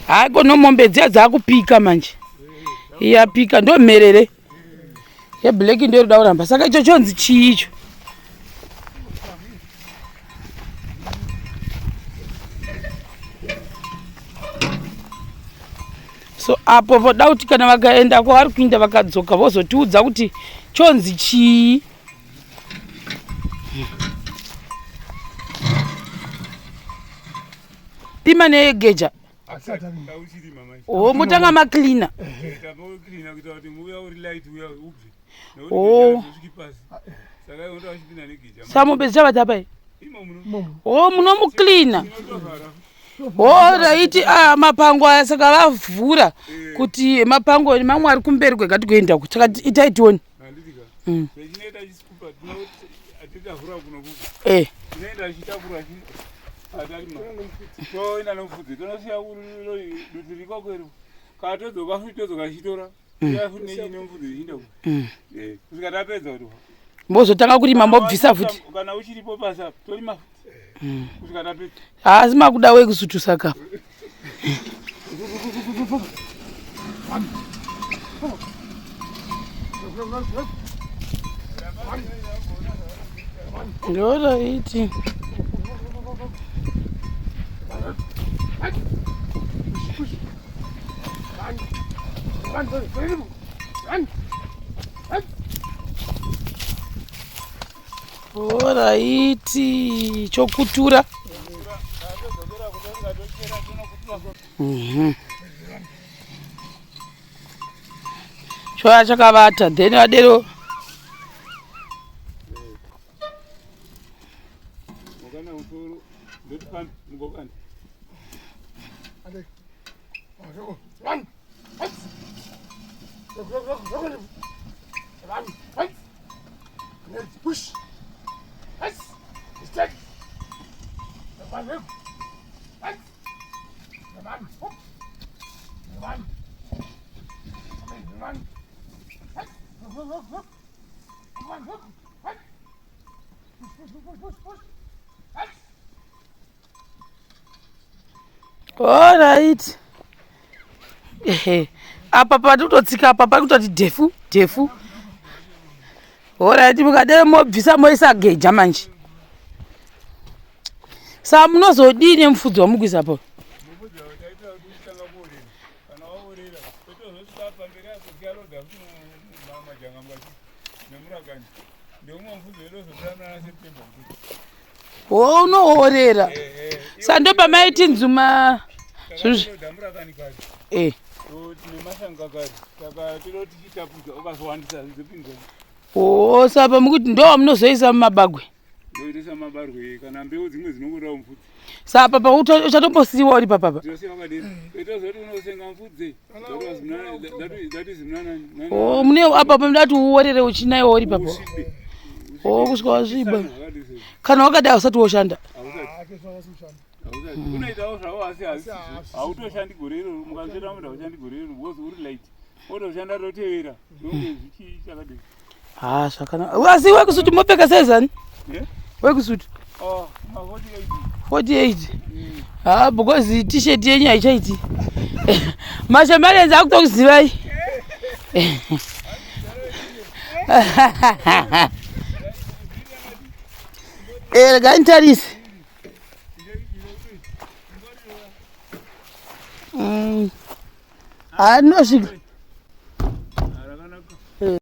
Haiko no mombe dziya dzakupika manje. Yapika ndo mherere. Yeblack ndo inoda kuramba. Saka icho chonzi chii icho? So apo voda kuti kana vakaenda kwavari kuinda vakadzoka vozotiudza kuti chonzi chii. Pima negeja. Oh, motanga macleaner. Oh. Samombe dzichavata apa iyi. Oh, munomucleaner. Oh, raiti ah, mapango aya saka vavhura kuti mapango mamwe ari kumberi kwega tikuenda ku. Saka itai tione. Mm. Eh. Mm. Mm. Mbozotanga kurima mbobvisa futi. Kana uchiripo pasi apa torima futi. Mm. Kusvika tapedza. Asi makuda wekusutu saka. Ndoraiti. Oraiti chokutura. Mhm. Choya chakavata then vadero Alright. Ehe. Apa patikutotsika apa pari kutoti dhefu dhefu. Alright, mukadero mobvisa moisa geja manje. Sa munozodii nemufudzi wamukuisa po? Wo unoorera. Sa ndopamaiti nzuma Eh. Oh, sapa mukuti ndo munozoisa mumabagwe. Ndoitesa mabarwe kana mbeu dzimwe dzinongodawo mufudze. Sapa pa uchatombosiiwa uri papapa. Tinosiya wakadini. Ita zoti unosenga mufudze. That is mnana. Oh, mune apa pamuda kuti uorere uchinaiwa uri papo. Oh, kusvika wasviba. Kana wakadai usati woshanda. Unoitawo zvawo asi hautoshandi gore iroro mukanzvera munhu haushandi gore iroro because uri light. Otoshanda rotevera. Ndonge zvichichakadii. Ha zvakanaka. Asi wekusutu mopfeka size ani? Eh? Wekusutu. Oh, ma 48. 48. Ha because t-shirt yenyu haichaiti. Mashambalenzi akutokuzivai. Eh, regai nditarise. Mm. Ha, rinosvika.